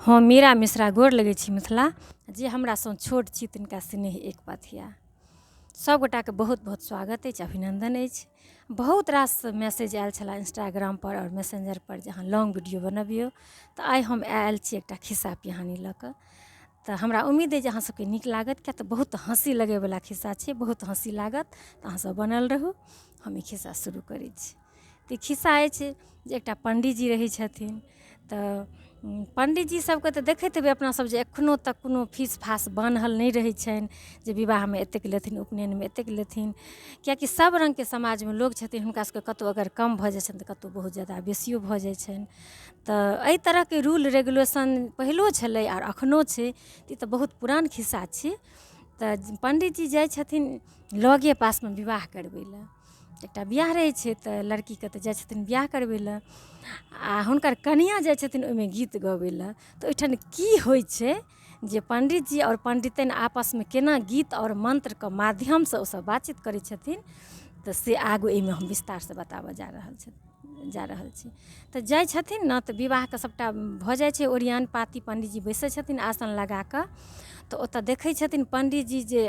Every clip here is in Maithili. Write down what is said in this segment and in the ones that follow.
हम मीरा मिश्रा गोर लगै छी मिथिला। जे हमरासँ छोट छी तिनका स्नेह एक पथिया। सभगोटाके बहुत बहुत स्वागत अछि, अभिनन्दन अछि। बहुत रास मैसेज आयल छलै इंस्टाग्रामपर आओर मैसेंजरपर जे अहाँ लॉन्ग वीडियो बनबियौ, तऽ आइ हम आयल छी एकटा खिस्सा पिहानी लऽ कऽ। तऽ हमरा उम्मीद अइ जे अहाँ सबके नीक लागत, किएक तऽ बहुत हँसी लगैवला खिस्सा छै, बहुत हँसी लागत। तऽ अहाँसब बनल रहू, हम ई खिस्सा शुरू करै छी। तऽ ई खिस्सा अछि जे एकटा पण्डीजी रहै छथिन। तऽ पण्डीजी सबके तऽ देखैत हेबै अपना सब जे एखनो तक कोनो फीस फास बान्हल नहि रहै छनि जे विवाहमे एतेक लेथिन, उपनयनमे एतेक लेथिन, किएकि सब रङ्गके समाजमे लोक छथिन। हुनका सबके कतहु अगर कम भऽ जाइ छनि तऽ कतहु बहुत ज्यादा बेसियो भऽ जाइ छनि। तऽ एहि तरहके रूल रेगुलेशन पहिलो छलै आओर एखनो छै। ई तऽ बहुत पुरान खिस्सा छी। तऽ पण्डीजी जाइ छथिन लगे पासमे विवाह करबै लए। एकटा बियाह रहै छै तऽ लड़कीके तऽ जाइ छथिन बियाह करबै लए, आ हुनकर कनिआँ जाइ छथिन ओहिमे गीत गबै लए। तऽ ओहिठाम की होइ छै जे पण्डितजी आओर पण्डितैन आपसमे केना गीत आओर मन्त्रके माध्यमसँ ओसभ बातचीत करै छथिन, तऽ से आगू एहिमे हम विस्तारसँ बताबऽ जा रहल छी जा रहल छी। तऽ जाइ छथिन ने तऽ विवाहके सभटा भऽ जाइ छै ओरियान पाती। पण्डितजी बैसै छथिन आसन लगा कऽ। तऽ ओतऽ देखै छथिन पण्डितजी जे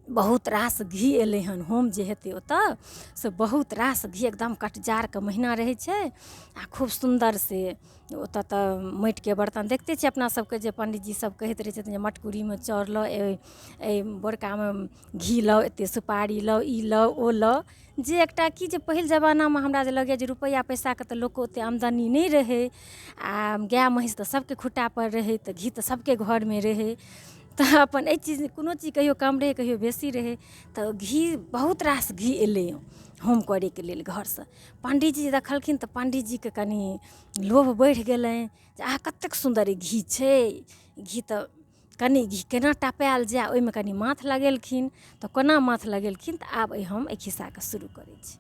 बहुत रास घी एलै हन। होम जे हेतै ओतऽ से बहुत रास घी, एकदम कटजारके महीना रहै छै आ खूब सुन्दर से ओतऽ तऽ माटिके बर्तन देखते छियै अपना सबके जे पण्डितजी सब कहैत रहै छथिन जे मटकुरीमे चाउर लाउ, एहि बोरकामे घी लाउ, एतेक सुपारी लाउ, ई लाउ, ओ लाउ। जे एकटा की जे पहिल जमानामे हमरा जे लगैए जे रुपैआ पैसाके तऽ लोकके ओतेक आमदनी नहि रहै, आ गाय महीँस तऽ सबके खुट्टापर रहै, तऽ घी तऽ सबके घरमे रहै। तऽ अपन एहि चीज कोनो चीज कहियो कम रहै, कहियो बेसी रहै। तऽ घी बहुत रास घी एलै होम करैके लेल घरसँ। पण्डीजी देखलखिन तऽ पण्डीजीके कनि लोभ बढ़ि गेलनि जे आह, कतेक सुन्दर ई घी छै, घी तऽ कनि घी केना टपायल जाय। ओहिमे कनि माथ लगेलखिन। तऽ कोना माथ लगेलखिन, तऽ आब हम एहि खिस्साके शुरू करै छी।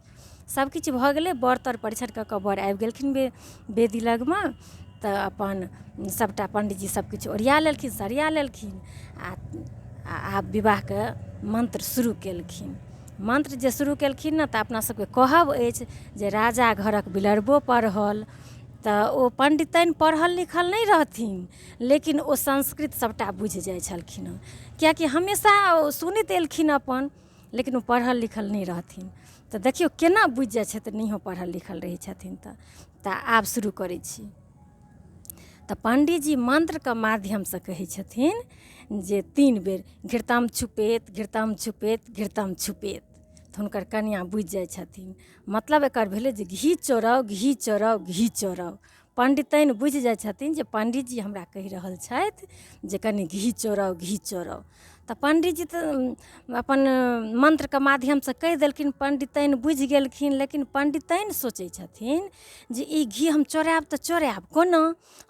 सबकिछु भऽ गेलै, बर तर परिछन कऽ कऽ बर आबि गेलखिन वेदी लगमे। तऽ अपन सबटा पण्डीजी सबकिछु ओरिया लेलखिन, सरिया लेलखिन, आ आब विवाहके मन्त्र शुरू केलखिन। मन्त्र जे शुरू केलखिन ने, तऽ अपना सबके कहब अछि जे राजा घरक बिलरबो पढ़ल। तऽ ओ पण्डितैन पढ़ल लिखल नहि रहथिन, लेकिन ओ संस्कृत सबटा बुझि जाइ छलखिन हँ, किएकि हमेशा ओ सुनैत एलखिन अपन, लेकिन ओ पढ़ल लिखल नहि रहथिन। तऽ देखियौ केना बुझि जाइ छथिन, नहियो पढ़ल लिखल रहै छथिन। तऽ आब शुरू करै छी। तऽ पण्डीजी मन्त्रके माध्यमसँ कहै छथिन जे 3 बेर घृतम छुपेत, घृतम छुपेत, घृतम छुपेत। तऽ हुनकर कनिआँ बुझि जाइ छथिन, मतलब एकर भेलै जे घी चोराउ, घी चोराउ, घी चोराउ। पण्डितैन बुझि जाइ छथिन जे पण्डीजी हमरा कहि रहल छथि जे कनि घी चोराउ, घी चोराउ। तऽ पण्डीजी तऽ अपन मन्त्रके माध्यमसँ कहि देलखिन, पण्डितैन बुझि गेलखिन। लेकिन पण्डितैन सोचै छथिन जे ई घी हम चोरायब तऽ चोरायब कोना,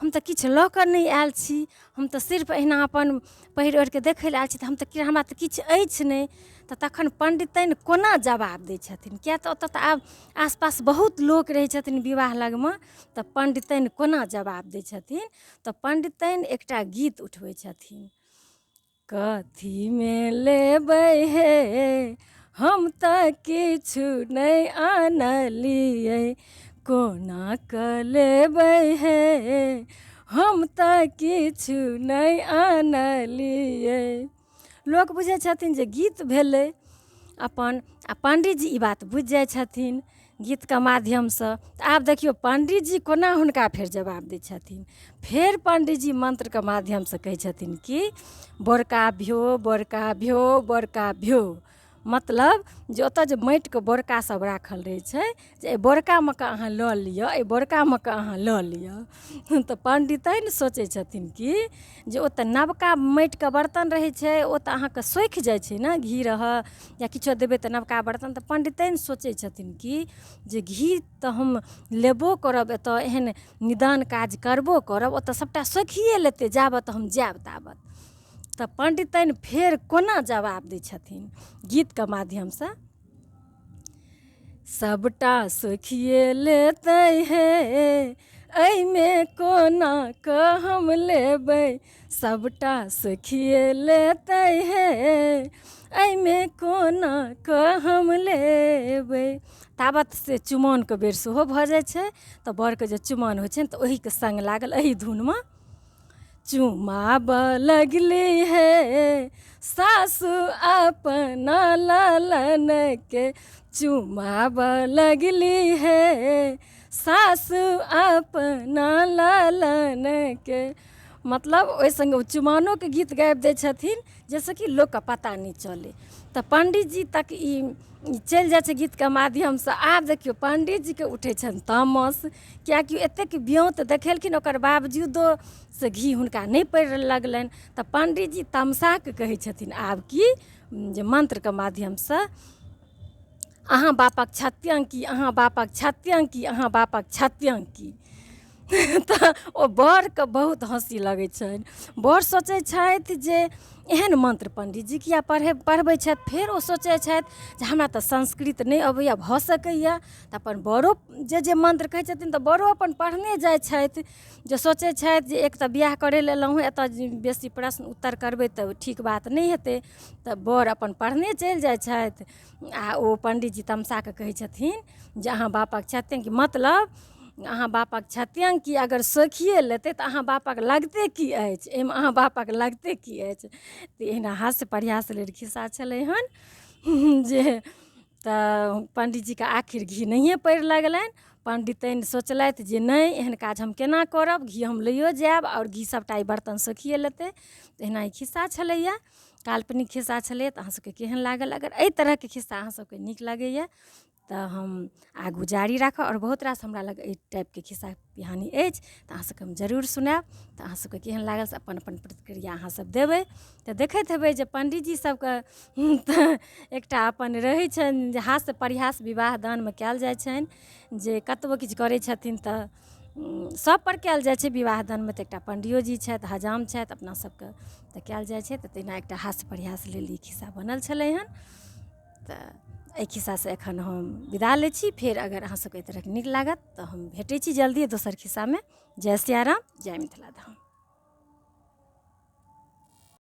हम तऽ किछु लऽ कऽ नहि आयल छी, हम तऽ सिर्फ एहिना अपन पहिर ओढ़िके देखै लए आयल छी, तऽ हम तऽ हमरा तऽ किछु अछि नहि। तऽ तखन पण्डितैन कोना जवाब दै छथिन, किएक तऽ ओतऽ तऽ आब आसपास बहुत लोक रहै छथिन विवाह लगमे। तऽ पण्डितैन कोना जवाब दै छथिन, तऽ पण्डितैन एकटा गीत उठबै छथिन, कथीमे लेबै हे, हम तऽ किछु नहि आनलियै, कोना कऽ लेबै हे, हम तऽ किछु नहि आनलियै। लोक बुझै छथिन जे गीत भेलै अपन, आ पण्डीजी ई बात बुझि जाइ छथिन गीतके माध्यमसँ। तऽ आब देखियौ पण्डीजी कोना हुनका फेर जवाब दै छथिन। फेर पण्डीजी मन्त्रके माध्यमसँ कहै छथिन कि बोरका भ्यो, बोरका भ्यो, बोरका भ्यो। मतलब जे ओतऽ जे माटिके बोरका सब राखल रहै छै, जे एहि बोरकामे कऽ अहाँ लऽ लिअ, एहि बोरकामे कऽ अहाँ लऽ लिअ। तऽ पण्डितैन सोचै छथिन कि जे ओ तऽ नवका माटिके बर्तन रहै छै, ओ तऽ अहाँके सोखि जाइ छै ने, घी रहऽ या किछो देबै तऽ नवका बर्तन। तऽ पण्डितैन सोचै छथिन कि जे घी तऽ हम लेबो करब, एतऽ एहन निदान काज करबो करब, ओतऽ सबटा सोखिए लेतै जाबत हम जायब ताबत। तऽ पण्डितैन फेर कोना जवाब दै छथिन गीतके माध्यमसँ, सबटा सोखिए लेतै हे, एहिमे कोना कऽ हम लेबै, सबटा सोखिए लेतै हे, एहिमे कोना कऽ हम लेबै। ताबत से चुमाओनके बेर सेहो भऽ जाइ छै। तऽ बरके जे चुमाओन होइ छनि तऽ ओहिके सङ्ग लागल एहि धुनमे। चुमाबऽ लगली हे सासु अपना ललनके चुमाबऽ लगली हे सासु अपना ललनके। मतलब ओहि सङ्गे ओ चुमानोके गीत गाबि दै छथिन, जाहिसँ कि लोकके पता नहि चलै। तऽ पण्डीजी तक ई चलि जाइ छै गीतके माध्यमसँ। आब देखियौ, पण्डीजीके उठै छनि तामस, किएकि एतेक ब्योँत देखेलखिन, ओकर बावजूदो से घी हुनका नहि पड़ि लगलनि। तऽ पण्डीजी तमसा कऽ कहै छथिन आब कि जे मन्त्रके माध्यमसँ, अहाँ बापक छत्यङ्की, अहाँ बापक छत्यङ्की, अहाँ बापक छत्यङ्की। तऽ ओ बरके बहुत हँसी लगै छनि। बर सोचै छथि जे एहन मन्त्र पण्डीजी किया पढ़बै छथि। फेर ओ सोचै छथि जे हमरा तऽ संस्कृत नहि अबैए, भऽ सकैए तऽ अपन बरो जे जे मन्त्र कहै छथिन तऽ बरो अपन पढ़ने जाइ छथि। जे सोचै छथि जे एक तऽ बियाह करै लए एलहुँ हेँ, एतऽ बेसी प्रश्न उत्तर करबै तऽ ठीक बात नहि हेतै। तऽ बर अपन पढ़ने चलि जाइ छथि आ ओ पण्डीजी तमसा कऽ कहै छथिन जे अहाँ बापक छथिन कि, मतलब अहाँ बापक छत्यङ्ग कि अगर सोखिए लेतै तऽ अहाँ बापक लगते की अछि, एहिमे अहाँ बापक लगते की अछि। तऽ एहिना हास्य परिहास लेल खिस्सा छलै हन जे तऽ पण्डीजीके आखिर घी नहिए पड़ि लगलनि। पण्डितैन सोचलथि जे नहि, एहन काज हम केना करब, घी हम लैओ जायब आओर घी सभटा ई बर्तन सोखिए लेतै। तऽ एहिना ई खिस्सा छलैए, काल्पनिक खिस्सा छलैए। तऽ अहाँ सबके केहन लागल? अगर एहि तरहके खिस्सा अहाँ सबके नीक लगैए तऽ हम आगू जारी राखब, आओर बहुत रास हमरा लग एहि टाइपके खिस्सा पिहानी अछि, तऽ अहाँ सबके हम जरूर सुनायब। तऽ अहाँ सबके केहन लागल से अपन अपन प्रतिक्रिया अहाँ सब देबै। तऽ देखैत हेबै जे पण्डीजी सबके तऽ एकटा अपन रहै छनि जे हास्य परिहास विवाह दानमे कयल जाइ छनि, जे कतबो किछु करै छथिन तऽ सब पर कयल जाइ छै विवाह दानमे। तऽ एकटा पण्डियो जी छथि, हजाम छथि, अपना सबके तऽ कयल जाइ छै। तऽ तहिना एकटा हास्य परिहास लेल ई खिस्सा बनल छलै हन। तऽ एहि खिस्सासँ एखन हम विदा लै छी। फेर अगर अहाँ सबके एहि तरहके नीक लागत तऽ हम भेटै छी जल्दिए दोसर खिस्सामे। जय सियाराम, जय मिथिला धाम।